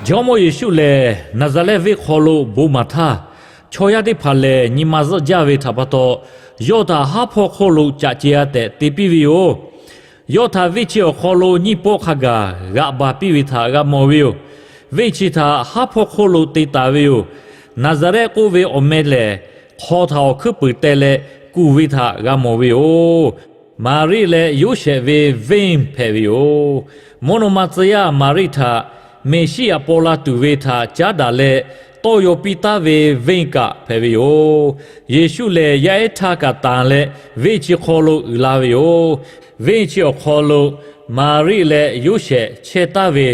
Jawˇmawˇ Yeˍsuˆ lehˬ, Naˍzaˍrehˆ venˇ hk'aw lo bon maˍ htaˇ, chaw yaˇ teˇ hpaˍ lehˬ nyi ma zuhˆ jaˇ ve htaꞈ pa taw, yawˇ htaꞈ haˉ hpawˇ hk'oˆ lo caꞈ ce-a tehꞈ te piˇ ve yoˬ. Yawˇ htaꞈ venˇ chi awˬ hk'aw lo nyiˇ pawˆ hk'a gaˬ g'aꞈ baˬ piˇ ve htaꞈ g'a mawˬ ve yoˬ. Venˇ chi htaꞈ haˉ hpawˇ hk'oˆ lo te taˍ ve yoˬ. Naˍzaˍrehˆ k'oˆ ve awˬ meh lehˬ, hk'aw htaꞈ awˬ hkuiˉ puiˍ teh leh kuˬ ve htaꞈ g'a mawˬ ve yoˬ. Maˍriˆ leh Yoˇsehꞈ ve venˇ hpehꞈ ve yoˬ. Mvuhˇ naw ma tcuh yaˇ Maˍriˆ htaꞈ Meˍsiˉyaꞈ paw la tuˬ ve htaꞈ caˉ daꞈ leh tawˇ yaw piˇ taˉ ve venˇ kaꞈ hpehꞈ ve yoˬ. Yeˍsuˆ lehˬ, yaˇ ehˉ htaˇ kaꞈ tanˬ leh venˇ chi hk'aw lo uiˍ la ve yoˬ. Venˇ chi awˬ hk'aw lo Maˍriˆ leh Yoˇsehꞈ chehˇ taˍ ve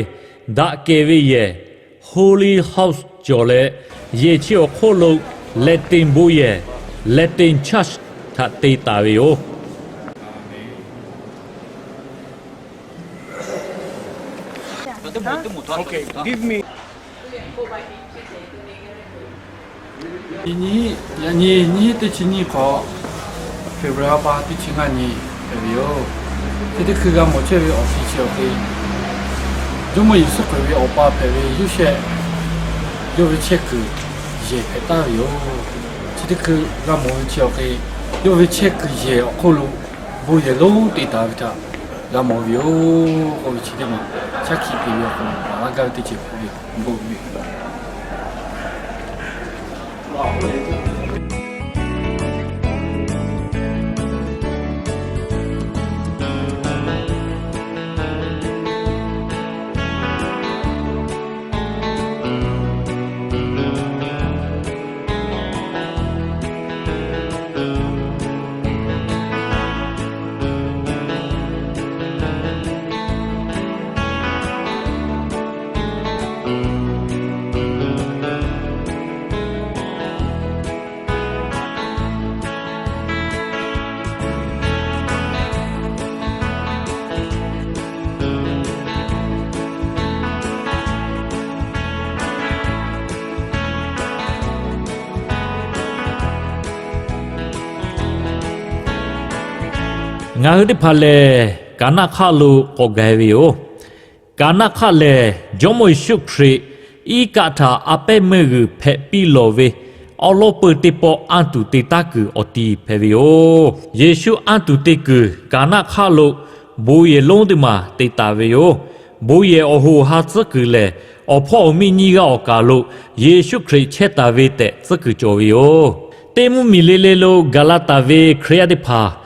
daꞈ kehˬ ve yehˬ, Holy House cawˬ leh, yehˬ chi awˬ hk'oˆ lo Latin bon yehˬ, Latin Church htaꞈ te taˍ ve yoˬ. Yaꞈ nyi nyiˇ hinˉ teˇ chi nyiˇ hk'aw, February ha pa teˇ chi ngaˇ nyi hpehꞈ ve yoˬ. Chi teˇ hkui g'a mawˬ chehˇ ve awˬ ti chi awˬ hk'e, Jawˇmawˇ Yeˍsuˆ Hkriꞈ ve awˬ pa hpehꞈ ve Yoˇsehꞈ yawˇ ve chehˇ kuiˬ yehˬ hpehꞈ taˍ ve yoˬ. Chi teˇ hkui g'a mawˬ ve chi awˬ hk'e, yawˇ ve chehˇ kuiˬ yehˬ awˬ hk'oˆ lo bon yehˬ lonˉ te taˍ ve htaꞈ g'a mawˬ ve yoˬ. K'oˆ ve chi teˇ maˬ shaˉ hkiˆ te ve awˬ hk'aw lo maˍ laˇ gaˇ ve teˇ ceuˬ hpehꞈ ve yoˬ. Ngaˬ hui teˇ hpaˍ lehˬ, Kaˍnaˆ hk'aˆ lo k'awꞈ gaˬ-e ve yoˬ. Kaˍnaˆ hk'aˆ lehˬ, Jawˇmawˇ Yeˍsuˆ Hkriꞈ iˉ kaˆ htaꞈ a pehˉ meuˇ g'uiˬ hpehꞈ piˇ lawˬ ve awˉ lawˉ peuˇ teˇ pawˆ anˇ tuˬ te taˉ kuiˬ awˬ ti hpehꞈ ve yoˬ. Yeˍsuˆ anˇ tuˬ te kuiˬ Kaˍnaˆ hk'aˆ lo bon yehˬ lonˉ teˇ maˬ te taˍ ve yoˬ. Bon yehˬ awˬ hoꞈ ha tcuhˉ kuiˬ lehˬ, awˬ hpawˇ awˬ miˇ nyiˇ g'aˇ awˬ kaˍ lo Yeˍsuˆ Hkriꞈ chehˇ taˍ ve tehꞈ tcuhˉ kuiˬ cawˬ ve yoˬ. Teˇ mvuhˇmiˬ le le lo gaˬ la taˍ ve Hkriꞈ yaˇ teˇ hpaˍ,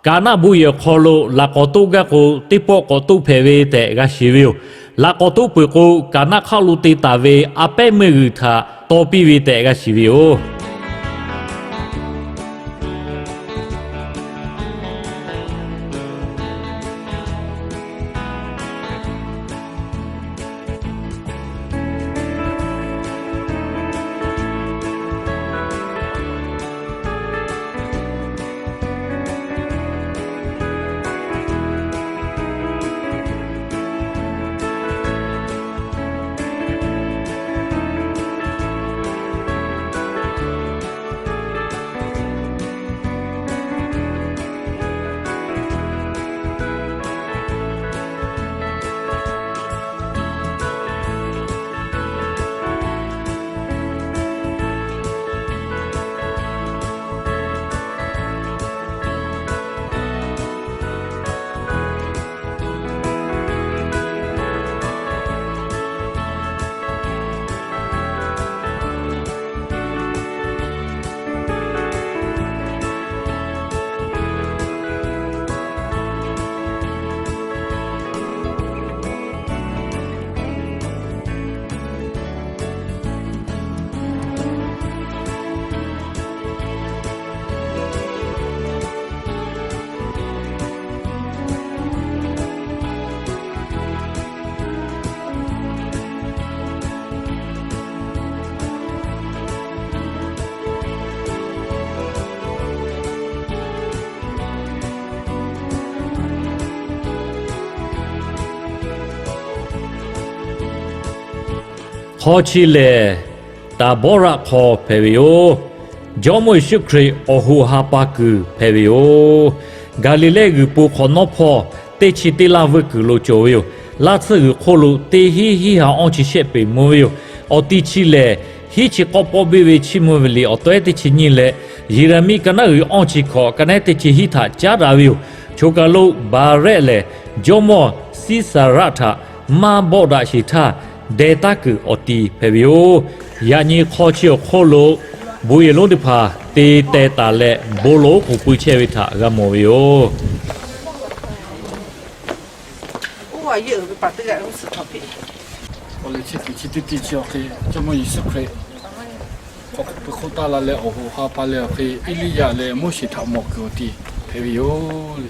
Kaˍnaˆ bon yehˬ awˬ hk'aw lo laꞈ k'awꞈ toˆ gaˇ k'o, teˇ pawˆ k'awꞈ toˆ hpehꞈ ve tehꞈ g'a shiˍ ve yoˬ. Laꞈ k'awꞈ toˆ peuˬ k'o, Kaˍnaˆ hk'aˆ lo te taˍ ve a pehˉ meuˇ g'uiˬ htaꞈ taw piˇ ve tehꞈ g'a shiˍ ve yoˬ. Hk'aw chi lehˬ, Taˍbawˇraˆ hk'aw hpehꞈ ve yoˬ. Jawˇmawˇ Yeˍsuˆ Hkriꞈ awˬ hoꞈ ha pa kuiˬ hpehꞈ ve yoˬ. Gaˍliˍlehˇ g'uiˬ po hk'awꞈ nawˉ hpawˇ teˇ chi teˇ laˇ veuˇ kuiˬ lo cawˬ ve yoˬ. Laˇ tsuhˇ g'uiˬ hk'oˆ lo teˇ hinˉ hinˉ ha awˇ chi shehˆ peˍ mvuh ve yoˬ. Awˬ ti chi lehˬ, hiˉ chi k'awˆ pawˆ biˇ ve chiˇ mvuh ve liꞈ awˬ tawehˉ teˇ chi nyiˇ leh, Yeˍraˍmiˆ ka naˉ g'uiˬ awˇ chi hkawꞈ ka naˉ teˇ chi hiˉ htaꞈ caˉ daꞈ ve yoˬ. Choˬ kaˬ lo Baˍrehˆ lehˬ, jawˇmawˇ Siˉsaˍraˆ htaꞈ maˇ bawˆ daꞈ sheˍ htaˇ, deh taˉ kuiˬ awˬ ti hpehꞈ ve yoˬ. Yaꞈ nyi hk'aw chi awˬ hk'oˆ lo bon yehˬ lonˉ teˇ hpaˍ te teh taˍ leh, bon lawˬ oˉ k'oˍ pui chehˇ ve htaꞈ g'a mawˬ ve yoˬ. Awˬ leh chi tuˬ chi teˇ tiˇ chi awˬ hk'e, Jawˇmawˇ Yeˍsuˆ Hkriꞈ hk'aw hk'oˆ pui hk'oˆ taˆ la leh awˬ hoꞈ ha pa leh awˬ hk'e, Eˇliˇyaꞈ leh Moˉseˍ htaꞈ mawˬ kuiˬ awˬ ti hpehꞈ ve yoˬ.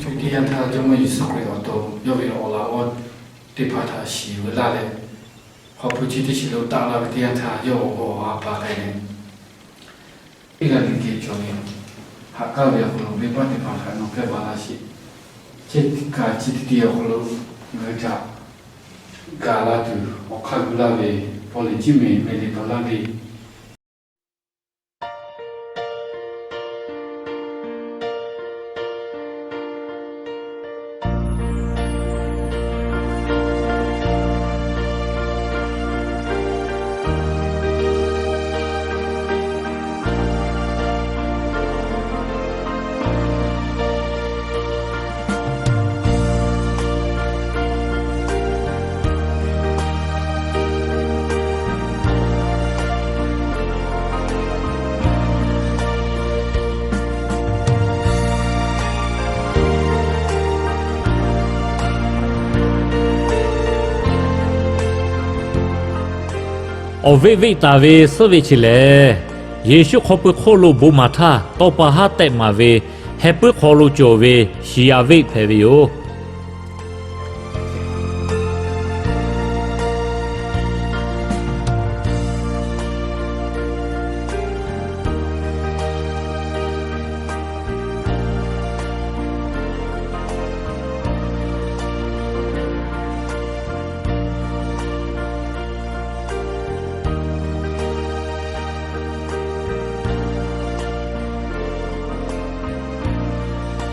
Teˇ yanˇ htaˇ Jawˇmawˇ Yeˍsuˆ Hkriꞈ awˬ to yawˇ ve awˬ laꞈ g'awˇ teˇ hpaˍ htaꞈ shiˍ veu laˇ leh, hk'aw hpu chi teˇ chi lo taˆ la ve teˇ yanˇ htaˇ yawˇ awˬ hoꞈ awˬ ha pa k'ai leh, teˇ g'aˇ le geh cawˬ ve, haꞈ k'aˇ ve awˬ hk'aw lo venˇbaˆ teˇ hpaˍ htaꞈ nawˬ hk'e baˬ laˇ sheˍ. Chi teˇ kaˬ chi teˇ tiˇ awˬ hk'aw lo ngaˬ hui htaꞈ gaˬ la tuˬ awˬ hk'aˇ gu laˇ ve, paw leˍ ciˇ mehˍ meh le tawˬ laˇ ve, Awˬ veˆ veˆ taˍ ve suhˉ ve chi lehˬ, Yeˍsuˆ hk'aw pui hk'oˆ lo bon maˍ htaˇ tawˇ pa haˉ tehˆ maˍ ve heh puiˉ hk'aw lo cawˬ ve shiˍ yaˍ veˆ hpehꞈ ve yoˬ.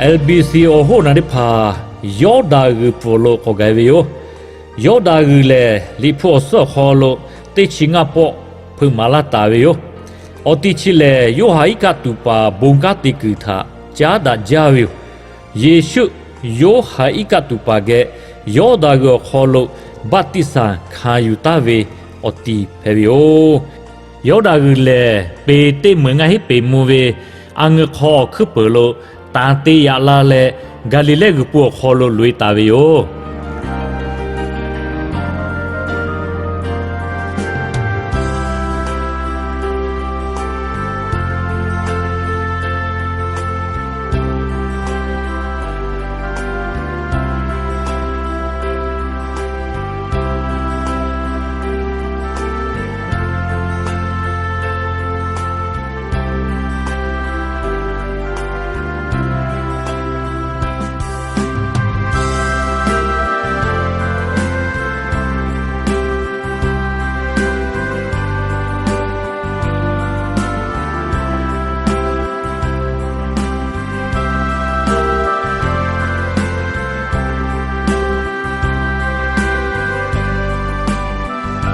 LBC awˬ hoˉ naˬ teˇ hpaˍ Yawˇdanˍ g'uiˬ pfuhˍ lo k'awꞈ gaˬ ve yoˬ. Yawˇdanˍ g'uiˬ lehˬ, Liꞈ hpu awˬ suhˉ awˬ hk'aw lo teˇ chi ngaˇ pawˆ hpeuꞈ maˍ laˇ taˍ ve yoˬ. Awˬ ti chi lehˬ, Yoˇhanˬ iˉ kaˆ tuˍ paˍ bon kanˉ te kuiˬ htaꞈ caˉ daꞈ jaˇ ve yoˬ. Yeˍsuˆ Yoˇhanˬ iˉ kaˆ tuˍ paˍ geh Yawˇdanˍ g'uiˬ awˬ hk'aw lo baˆtiˆsaˬ hkanˍ yuˬ taˍ ve awˬ ti hpehꞈ ve yoˬ. Yawˇdanˍ g'uiˬ lehˬ, peˍ teˇ meunˍ ngaˇ hinˉ peˍ mvuh ve a ngeu hk'aw awˬ hkuiˉ peuˬ lo tanˍ te yaꞈ la leh, Gaˍliˍlehˇ g'uiˬ po awˬ hk'aw lo loꞈ-e taˍ ve yoˬ.